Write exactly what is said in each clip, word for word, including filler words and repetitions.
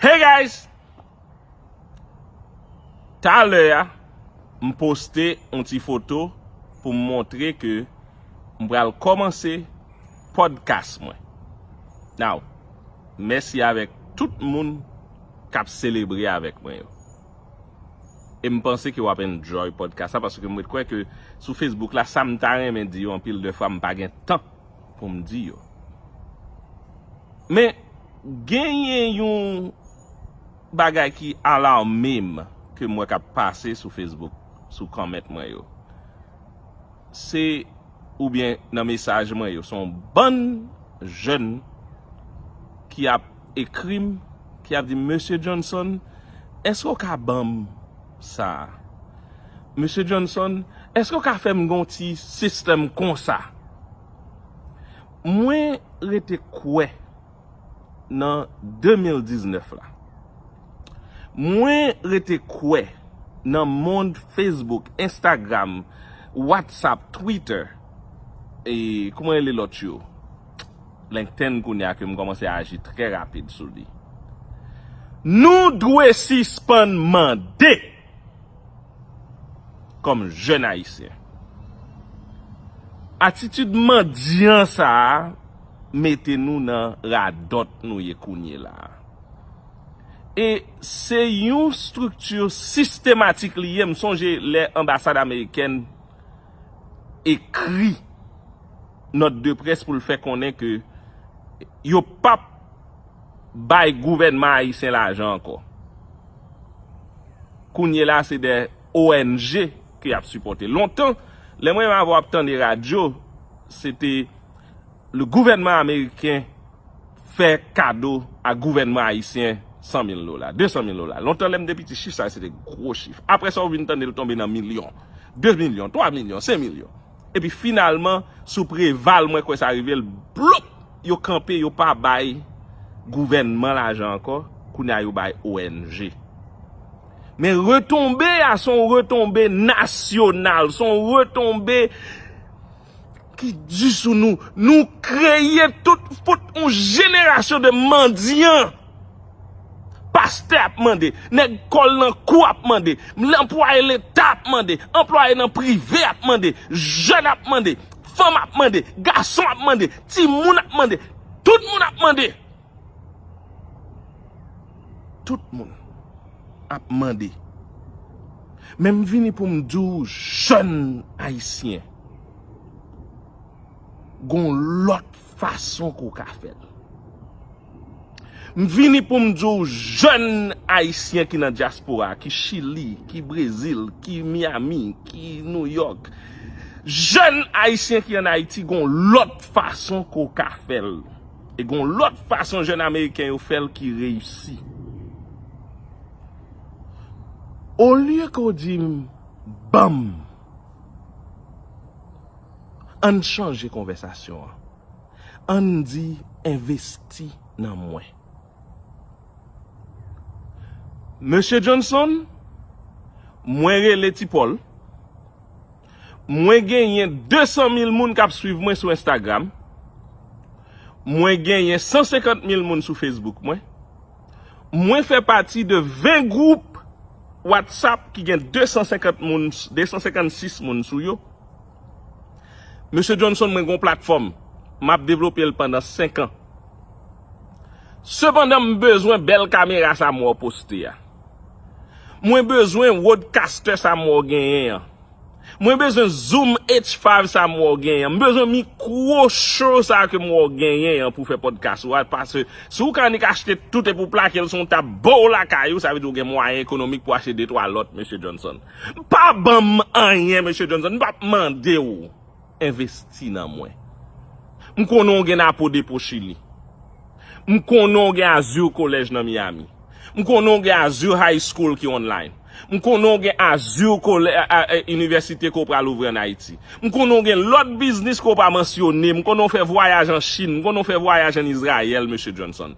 Hey guys! Talè a, m poste yon ti foto pou m montre ke m pral kòmanse podcast mwen. Now, mèsi avèk tout moun k ap selebre avèk mwen yo. E m panse ke w ap enjoy podcast la, paske m ret kwè ke sou Facebook la, sa m ta renmen di yo anpil de fwa, m pa gen tan pou m di yo. Men, genyen yon bagay ki alame m ke m wè k ap pase sou Facebook, sou comment mwen yo. Se, oubyen nan mesaj mwen yo, se yon bann jèn ki ap ekri m, ki ap di m, "Mesye Johnson, èske w ka ban m sa a? Mesye Johnson, èske w ka fè m gon ti sistèm konsa?" Mwen rete kwè nan de mil diznèf la. Mwen rete kwè nan mond Facebook, Instagram, WhatsApp, Twitter, e kòman rele lòt yo? LinkedIn kounye a ke m kòmanse aji trè rapid sou li. Nou dwe sispann mande kòm jèn ayisyen. Atitid mandyan sa a mete nou nan radòt nou ye kounye la a. E se yon estrikti sistematik li ye. M sonje lè anbasad amerikèn ekri nòt de près pou l fè konnen ke yo p ap bay gouvènman ayisyen lajan ankò. Kounye la, se de O N G ke y ap sipòte. Lontan, lè mwen menm avè w ap tande radyo, se te le gouvènman ameriken fè kado a gouvènman ayisyen san mil dola, de san mil dola. Lontan, lè m te piti, chif sa yo se te gwo chif. Apre sa, ou vin tande l tonbe nan milyon, de milyon, twa milyon, senk milyon. Epi finalman, sou Preval, mwen kwè sa rive l, bloup, yo kanpe, yo pa bay gouvènman lajan ankò, kounye a yo bay O N G. Men retonbe a, se yon retonbe nasyonal, se yon retonbe ki di sou nou. Nou kreye tout, fout yon jenerasyon de mandyan. Pastè ap mande, nèg kòl nan kou ap mande, anplwaye leta ap mande, anplwaye nan prive ap mande, jèn ap mande, fanm ap mande, gason ap mande, timoun ap mande, tout moun ap mande. Tout moun ap mande. Men m vini pou m di w, jèn ayisyen, gon lòt fason ke w ka fè l. M vini pou m di w, jèn ayisyen ki nan dyaspora, ki Chili, ki Brezil, ki Miami, ki New York, jèn ayisyen ki ann Ayiti, gon lòt fason ke w ka fè l. E gon lòt fason jèn ameriken yo fè l ki reyisi. Olye ke w di m, "Ban m," ann chanje konvèsasyon an. Ann di, "Envesti nan mwen." Mesye Johnson, mwen rele Ti Pòl. Mwen genyen de san mil moun k ap swiv mwen sou Instagram. Mwen genyen san senkant mil moun sou Facebook mwen. Mwen fè pati de ven gwoup WhatsApp ki gen de san senkant moun, de san senkannsis moun sou yo. Mesye Johnson, mwen gon platfòm. M ap devlope l pandan senk an. Sepandan, m bezwen bèl kamera sa m wè w poste a. Mwen bezwen rodecaster sa m wè w genyen an. Mwen bezwen zoom H five sa m wè w genyen an. M bezwen mikwo cho sa ke m wè w genyen an pou fè podcast ou a. Paske si w ka annik achte tout epi w plake l sou yon tab ba w lakay ou, sa vle di w gen mwayen ekonomik pou achte de twa lòt, Mesye Johnson. Pa ban m anyen, Mesye Johnson. M p ap mande w. Envesti nan mwen. M konnen w gen Napo Depo Chili. M konnen w gen Azur College nan Miami. M konnen w gen Azur High School ki online. M konnen w gen Azur College, a, a, a, inivèsite ke w pral ouvri ann Ayiti. M konnen w gen lòt biznis ke w pa mansyone. M konnen w fè vwayaj an Chin. M konnen w fè vwayaj ann Izrayèl, Mesye Johnson.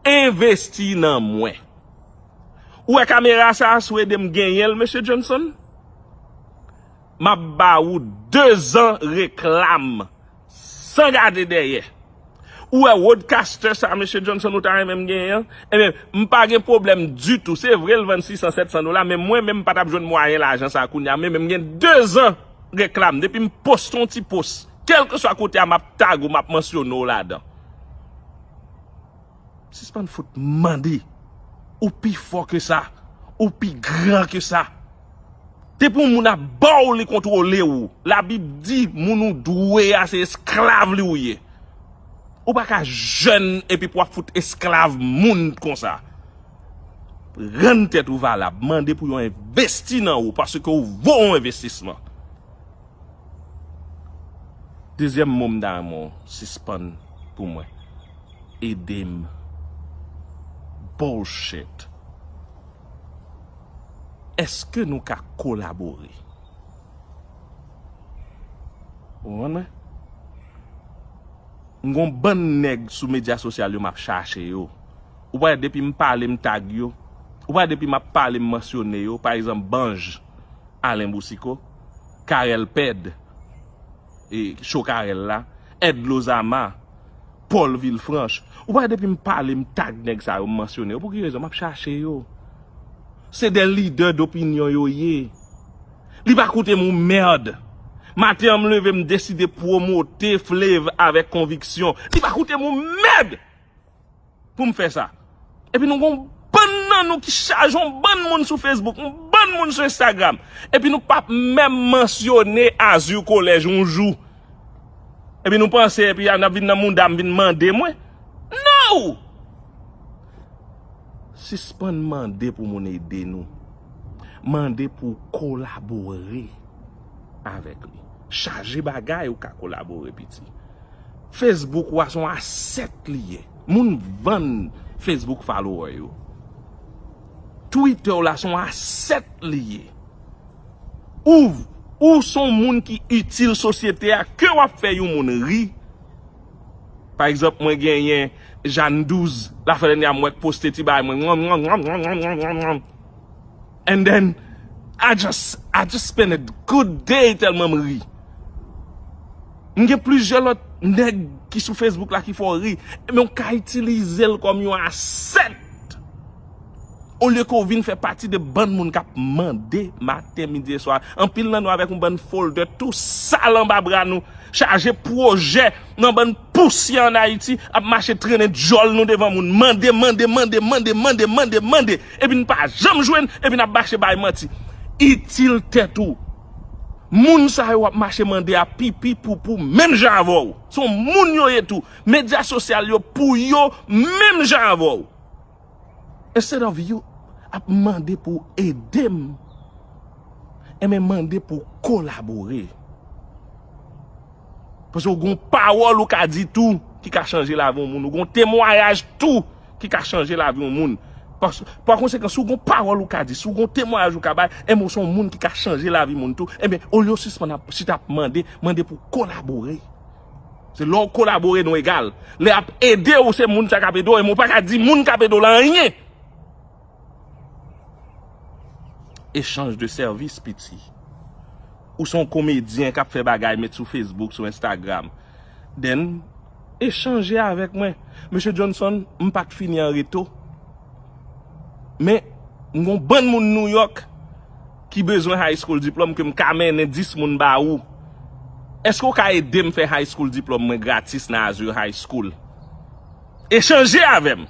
Envesti nan mwen. Ou wè kamera sa a, si w ede m genyen l, Mesye Johnson? M ap ba ou dezan reklam san gade dèyè. Ou wè roadcaster sa, mesye Johnson, ou ta renmen m genyen an? Ebyen, m pa gen pwoblèm ditou. Se vre, l vann sis san, sèt san dola, men mwen menm, m pa t ap jwenn mwayen lajan sa kounye a. Men, men m gen dezan reklam. Depi m poste yon ti post, kèlkeswa kote a, m ap tag ou, m ap mansyone w ladan. Sispann fout mande. Ou pi fò ke sa. Ou pi gran ke sa. Depi yon moun ap ba w li kontwole w. Labib di moun ou dwe a se esklav li ou ye. Ou pa ka jèn epi pou w ap fout esklav moun konsa. Rann tèt ou valab. Mande pou yo envesti nan ou paske ou vo yon envestisman. Dezyèm mo m ta renmen w sispann pou mwen. Ede m. Bullshit. Èske nou ka kolabore? Ou konprann mwen? M gon bann nèg sou medya sosyal yo m ap chache yo. Ou wè depi m pale m tag yo. Ou wè depi m ap pale m mansyone yo. Pa egzanp, Banj, Alen Boucicault, Carel Pèd, e, Cho Carel la, Ed Lozama, Paul Villefranche. Ou wè depi m pale m tag nèg sa yo m mansyone yo. Pou ki rezon? M ap chache yo. Se de lidè dopinyon yo ye. Li pa koute m yon mèd. Maten an m leve m deside pwomote Flav avèk konviksyon. Li pa koute m yon mèd pou m fè sa. Epi nou gon bann nan nou ki chaje yon bann moun sou Facebook, yon bann moun sou Instagram. Epi nou p ap menm mansyone Azur College yon jou. Epi nou panse, epi n ap vin nan mouda m vin mande mwen. No! Sispann mande pou moun ede nou. Mande pou w kolabore avèk li. Chaje bagay ou ka kolabore, piti. Facebook ou a se yon asèt li ye. Moun vann Facebook follower yo. Twitter w la se yon asèt li ye. Ou, ou se yon moun ki itil sosyete a, ke w ap fè yon moun ri. Pa egzanp, mwen genyen Jeanne Douze, lafè dènye a m wè k poste ti bagay mwen. And then, I just, I just spend a good day tèlman m ri. M gen plizyè lòt nèg ki sou Facebook la ki fè w ri. Men w ka itilize l kòm yon asèt. Olye ke w vin fè pati de bann moun k ap mande maten, midi e swa. Anpil nan nou avèk yon bann folder tou sal anba bra nou. Chaje pwojè nan bann pousyè ann Ayiti, ap mache trennen djòl nou devan moun. Mande, mande, mande, mande, mande, mande, mande. Epi n pa janm jwenn, epi n ap mache bay manti. Itil tèt ou. Moun sa yo w ap mache mande a pipi poupou menm jan avè w. Se yon moun yo ye tou. Medya sosyal yo pou yo menm jan avè w. Instead of you ap mande pou ede m, enben mande pou kolabore. Paske w gon pawòl ou ka di tou ki ka chanje lavi yon moun. Ou gon temwayaj tou ki ka chanje lavi yon moun. Pas-, pa konsekan, si w gon pawòl ou ka di, si w gon temwayaj ou ka bay, enben w se yon moun ki ka chanje lavi moun tou. Enben, olye w sispann ap, chita ap mande, mande pou kolabore. Se lè w kolabore nou egal. Lè y ap ede w, se moun sa k ap ede w, e men w pa ka di moun k ap ede w la anyen. Echanj de sèvis, piti. Ou se yon komedyen k ap fè bagay, met sou Facebook, sou Instagram. Then, echanje avèk mwen. Mesye Johnson, m pa t fini an reto. Men, m gon bann moun New York ki bezwen high school diplòm ke m ka mennen dis moun ba ou. Èske w ka ede m fè high school diplòm mwen gratis nan Azur High School? Echanje avè m.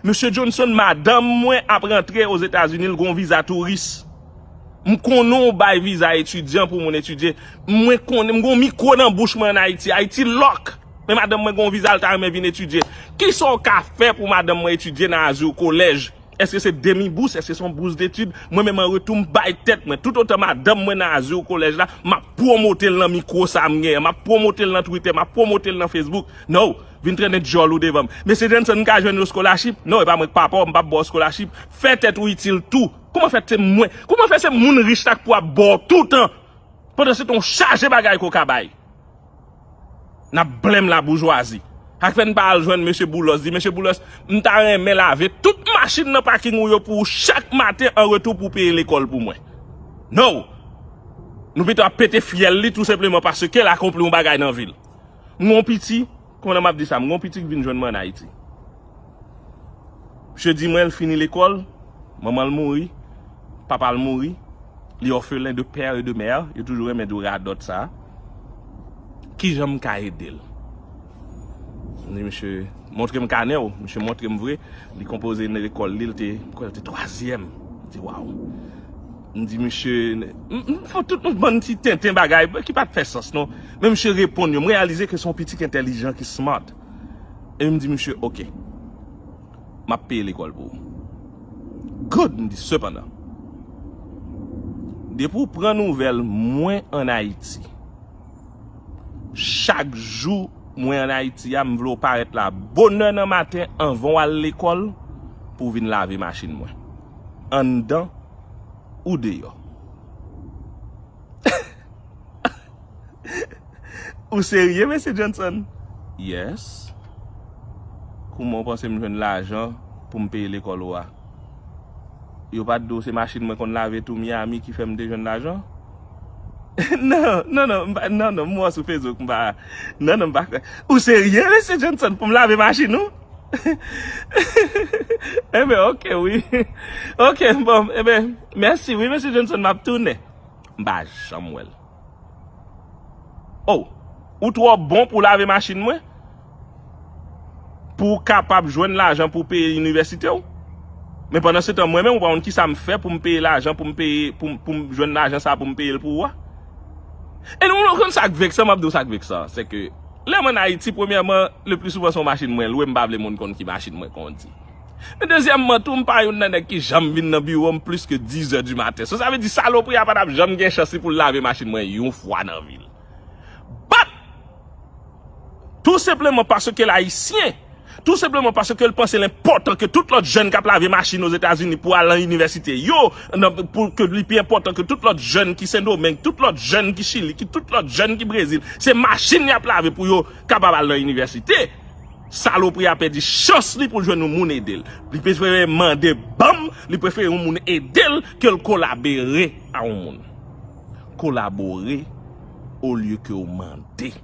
Mesye Johnson, madanm mwen ap rantre Ozetazini, l gon viza touris. M konnen w bay viza etidyan pou moun etidye. Mwen konnen, m gon mikwo nan bouch mwen ann Ayiti. Ayiti lòk. Men madanm mwen gon viza, l ta renmen vin etidye. Kisa w ka fè pou madanm mwen etidye nan Azur College? Èske se demi bous? Èske se yon bous detid? Mwen menm an retou, m bay tèt mwen. Toutotan madanm mwen nan Azur College la, m ap pwomote l nan mikwo sa a m genyen. M ap pwomote l nan Twitter, m ap pwomote l nan Facebook. No, vin trennen djòl ou devan m. Mesye Johnson, m ka jwenn yon scholarship? No, e pa mwen k papa w, m p ap ba w scholarship. Fè tèt ou itil tou. Kòman fè se mwen? Kòman fè se moun rich la k pou ap ba w toutan? Pandan se tan w chaje bagay ke w ka bay. N ap blenm laboujwazi. Sa k fè n pa al jwenn mesye Boulos, di, "Mesye Boulos, m ta renmen lave tout machin nan paking ou yo pou ou chak maten an retou pou w peye lekòl pou mwen." No! Nou pito ap pete fyèl li tou senpleman paske l akonpli yon bagay nan vi l. M gon piti, Kòman m ap di sa? M gen yon pitit ki vin jwenn mwen ann Ayiti. Misye di mwen l fini lekòl, manman l mouri, papa l mouri, li òfelen de pè e de mè, yo toujou renmen di w radòt sa. Kijan m ka ede l? M di misye, montre m kanè w. Misye montre m vre, li konpoze lekòl li, l te, m kwè l te twazyèm. M di, waw. M di misye, m, m fè tout yon bann ti tenten bagay ki pa t fè sans non. Men misye reponn yo. M reyalize ke se yon pitit ki entèlijan, ki smart. E m di misye, oke, m ap peye lekòl pou ou. Good, m di, sepandan, depi w pran nouvèl mwen ann Ayiti, chak jou mwen ann Ayiti a, m vle w parèt la bonè nan maten anvan w al lekòl pou w vin lave machin mwen. Anndan ou deyò. Ou serye, mesye Johnson? Yes. Kouman w panse m jwenn lajan pou m peye lekòl ou a? Yo pa t di w se machin mwen konn lave tou Miami ki fè m te jwenn lajan? Non, non, non, m pa, non, non, m wè w sou Facebook, m pa, non, non, m pa kwè. Ou serye, mesye Johnson, pou m lave machin ou? Enben, oke, wi. Oke, bon, enben, mèsi, wi, mesye Johnson, m ap tounen. M pa janm wè l. Oh, ou twò bon pou lave machin mwen? Pou w kapab jwenn lajan pou w peye inivèsite w? Men pandan se tan, mwen menm, ou pa konn kisa m fè pou m peye lajan, pou m peye, pou m, pou m jwenn lajan sa pou m peye l pou ou a? E nou, nou konn sa k veksan, m ap di w sa k veksan, se ke lè mwen ann Ayiti, premyèman, le pli souvan se yon machin mwen lwe, m pa vle moun konn ki machin mwen kondi. Men dezyèmman tou, m pa youn nan nèg ki janm vin nan biwo m plis ke dizè di maten. So, sa vle di salopri a pa t ap janm gen chans li pou l lave machin mwen yon fwa nan vi l. But, tou senpleman paske l ayisyen, tou senpleman paske l panse l enpòtan ke tout lòt jèn k ap lave machin Ozetazini pou al nan inivèsite yo, nan, pou ke li pi enpòtan ke tout lòt jèn ki Sendomeng, tout lòt jèn ki Chili, ki tout lòt jèn ki Brezil, se machin y ap lave pou yo kapab al nan inivèsite. Salopri a pèdi chans li pou l jwenn yon moun ede l. Li prefere mande ban m, li prefere yon moun ede l ke l kolabere a yon moun. Kolabore olye ke w mande.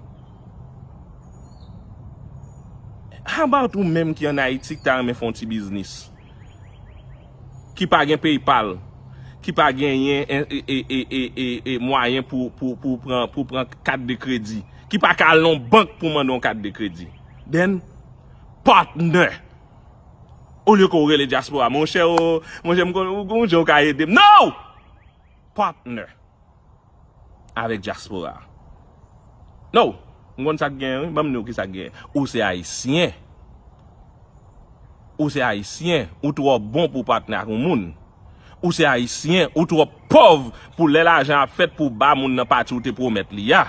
How about ou menm ki ann Ayiti ki ta renmen fè yon ti biznis? Ki pa gen PayPal, ki pa genyen, e, e, e, e, e, e, mwayen pou, pou, pou pran, pou pran kat de kredi, ki pa ka al nan bank pou mande yon kat de kredi. Then, partner. Olye ke w rele dyaspora, monchè, o, monchè, m konn, ou, ou, ou ka ede m. No! Partner avèk dyaspora. No! M konn sa k genyen, wi. Ban m di w ki sa k genyen. Ou se ayisyen. Ou se ayisyen. Ou twò bon pou w patnè ak yon moun. Ou se ayisyen. Ou twò pòv pou lè lajan ap fèt pou w ba moun nan pati ou te pwomèt li a.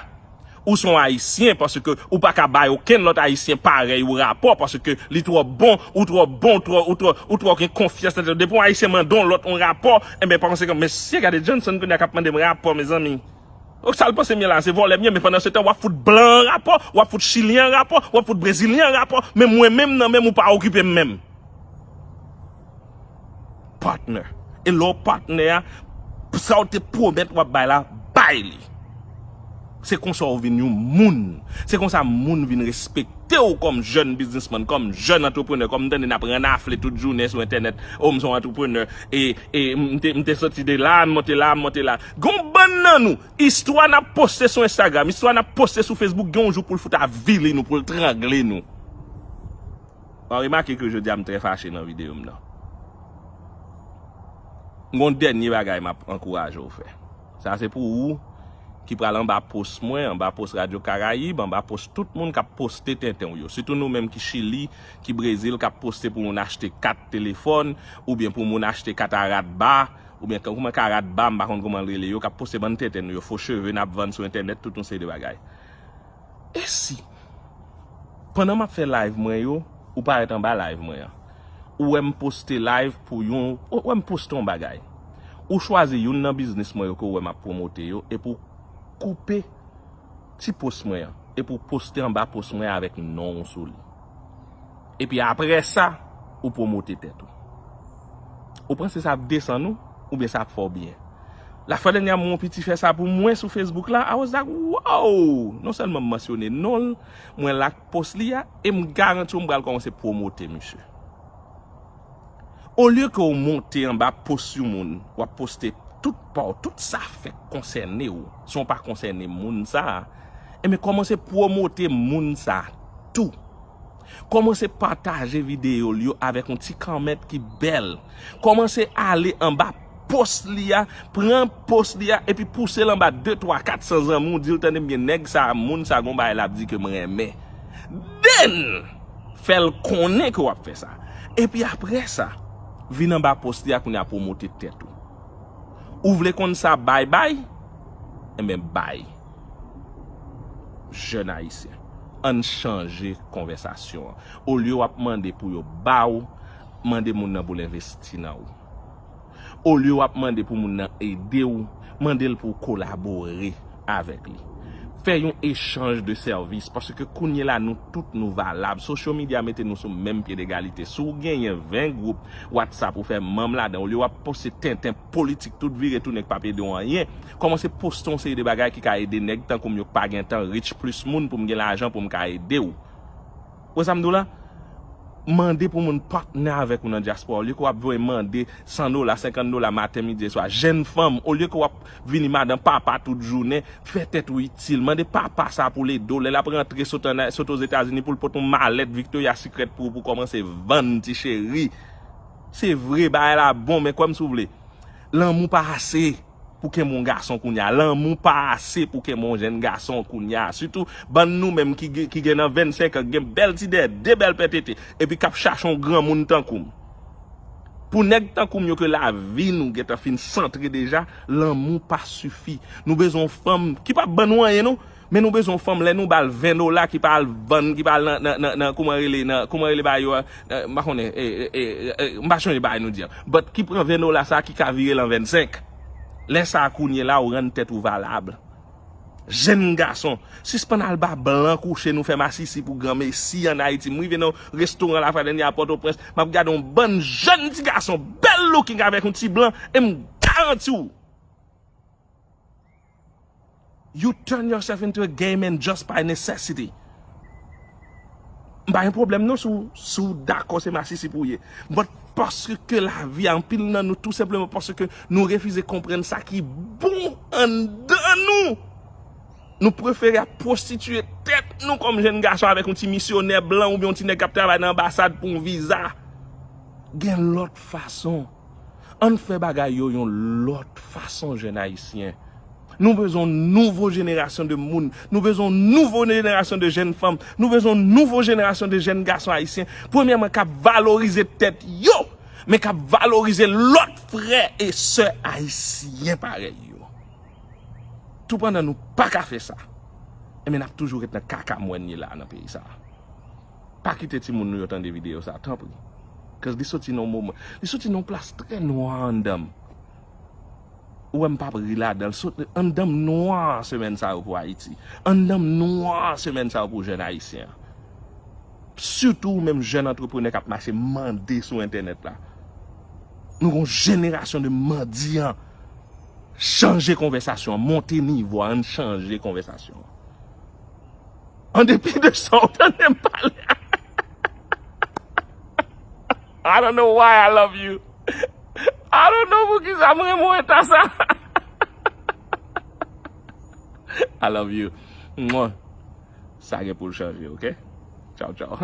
Ou se yon ayisyen paske ou pa ka bay okenn lòt ayisyen parèy ou rapò paske li twò bon, ou twò bon, ou twò, ou twò, ou twò gen konfyans nan tèt ou. Depi yon ayisyen mande yon lòt yon rapò, enben, pa konsekan, mesye, gade Johnson kounye a k ap mande m rapò, mezanmi. Donk, sa l panse m ye la, se vòlè m ye, men pandan se tan, w ap fout blan an rapò, w ap fout chilyen an rapò, w ap fout brezilyen an rapò, men mwen menm nan menm ou pa okipe m menm. Partner. E lè w patnè a, sa w te pwomèt w ap bay la, bay li. Se konsa w vin yon moun. Se konsa moun vin respekte w kòm jèn biznismann, kòm jèn antreprenè, kòm m tande n ap rannafle tout jounen sou entènèt. O, m se yon antreprenè. E, e m te, m te soti de la, m monte la, m monte la. Gon bann nan nou, istwa n ap poste sou Instagram, istwa n ap poste sou Facebook, gen yon jou pou l fout avili nou, pou l trangle nou. W a remake ke jodi a m trè fache nan videyo m nan. M gon dènye bagay m ap ankouraje w fè. Sa se pou ou ki pral anba post mwen, anba post Radyo Karayib, anba post tout moun k ap poste tenten w yo. Sitou nou menm ki Chili, ki Brezil, k ap poste pou moun achte kat telefòn, oubyen pou moun achte kat aratba, oubyen kòman k aratba, m pa konn kòman l rele yo, k ap poste bann tenten nou yo, fo cheve n ap vann sou entènèt, tout yon seri de bagay. E si, pandan m ap fè live mwen yo, ou parèt anba live mwen an, ou wè m poste live pou yon, ou wè m poste yon bagay, ou chwazi youn nan biznis mwen yo ke w wè m ap pwomote yo, epi w koupe ti post mwen an, epi w poste anba post mwen avèk non w sou li. Epi apre sa, ou pwomote tèt ou. Ou panse sa ap desann ou, oubyen sa ap fè w byen? Lafwa dènyè mwen, yon piti fè sa pou mwen sou Facebook la, I was like, wow! Non sèlman m mansyone non l, mwen like post li a, e m garanti w m pral kòmanse pwomote misye. Olye ke w monte anba post yon moun, w ap poste tout pa w, tout sa fèk konsène w, san w pa konsène moun sa a, enben kòmanse pwomote moun sa a tou. Kòmanse pataje videyo l yo avèk yon ti kòmant ki bèl. Kòmanse ale anba post li a, pran post li a, epi pouse l anba de, twa, kat san zanmi w, di l, "Tande m byen, nèg sa a, moun sa a, gon bagay l ap di ke m renmen." Then, fè l konnen ke w ap fè sa. Epi apre sa, vin anba post li a kounye a pwomote tèt ou. Ou vle konn sa bay bay? Enben, bay. Jèn ayisyen, ann chanje konvèsasyon an. Olye w ap mande pou yo ba w, mande moun nan pou l envesti nan ou. Olye w ap mande pou moun nan ede w, mande l pou w kolabore avèk li. Fè yon echanj de sèvis, paske kounye la nou tout nou valab. Social media mete nou sou menm pye degalite. Si w genyen ven gwoup WhatsApp ou fè manm ladan, olye w ap poste tenten politik tout vire tounen k p ap ede w anyen, kòmanse poste yon seri de bagay ki ka ede nèg tankou m yo k pa gen tan reach plis moun pou m gen lajan pou m ka ede w. Ou wè sa m di w la? Mande pou moun patnè avèk ou nan dyaspora. Olye ke w ap voye mande san dola, senkant dola maten, midi e swa. Jèn fanm, olye ke w ap vini madan papa tout jounen, fè tèt ou itil. Mande papa sa pou l ede w. Lè l ap rantre sot ann, sot Ozetazini pou l pote yon malèt Victoria's Secret pou ou, pou kòmanse vann, ti cheri. Se vre, bagay la bon, men kwè m si w vle. Lanmou pa ase pou kenbe yon gason kounye a. Lanmou pa ase pou kenbe yon jèn gason kounye a. Sitou bann nou menm ki, gen- ki gen nan vennsenk an, ki gen bèl ti dèyè, de bèl pè tete, epi k ap chache yon granmoun tankou m. Pou nèg tankou m yo ke lavi nou gentan fin santre deja, lanmou pa sifi. Nou bezwen yon fanm ki p ap ban nou anyen, non. Men nou bezwen yon fanm, lè nou ba l ven dola, ki pa al vann, ki pa al nan, nan, nan, nan, kouman rele, nan, kouman rele bagay yo a, nan, m pa konnen, e, e, e, e, m pa sonje bagay nou di an. But ki pran ven dola sa, ki ka vire l an vennsenk. Lè sa a, kounye la, ou rann tèt ou valab. Jèn gason, sispann al ba blan kouche nou fè masisi pou granmesi ann Ayiti. M rive nan yon restoran lafwa dènyè a Pòtoprens, m ap gade yon bann jèn ti gason, bèl looking avèk yon ti blan, e m garanti w, you turn yourself into a gay man just by necessity. M pa gen pwoblèm non si w, si w dakò se masisi pou w ye. But paske lavi a, anpil nan nou, tou senpleman paske nou refize konprann sa ki bon anndan nou, nou prefere ap pwostitiye tèt nou kòm jèn gason avèk yon ti misyonè blan oubyen yon ti nèg k ap travay nan anbasad pou yon viza. Gen lòt fason. Ann fè bagay yo yon lòt fason, jèn ayisyen. Nou bezwen yon nouvo jenerasyon de moun. Nou bezwen yon nouvo jenerasyon de jèn fanm. Nou bezwen yon nouvo jenerasyon de jèn gason ayisyen. Premyèman, k ap valorize tèt yo, men k ap valorize lòt frè e sè ayisyen parèy yo. Toupandan nou pa ka fè sa, enben, n ap toujou ret nan kaka mwen ye la nan peyi sa a. Pa kite timoun nou yo tande videyo sa, tanpri. Cause li soti nan yon moman, li soti nan yon plas trè nwa anndan m. Ou wè m p ap ri ladan l. Sot, anndan m nwa semèn sa yo pou Ayiti. Anndan m nwa semèn sa yo pou jèn ayisyen an. Sitou ou menm jèn antreprenè k ap mache mande sou entènèt la. Nou gon jenerasyon de mandyan. Chanje konvèsasyon an, monte nivo a, ann chanje konvèsasyon an. An depi de sa w tande m pale a. I don't know why I love you. I don't know poukisa m renmen w eta sa. I love you. Mwah. Sa gen pou l chanje, ok? Tchaw, tchaw.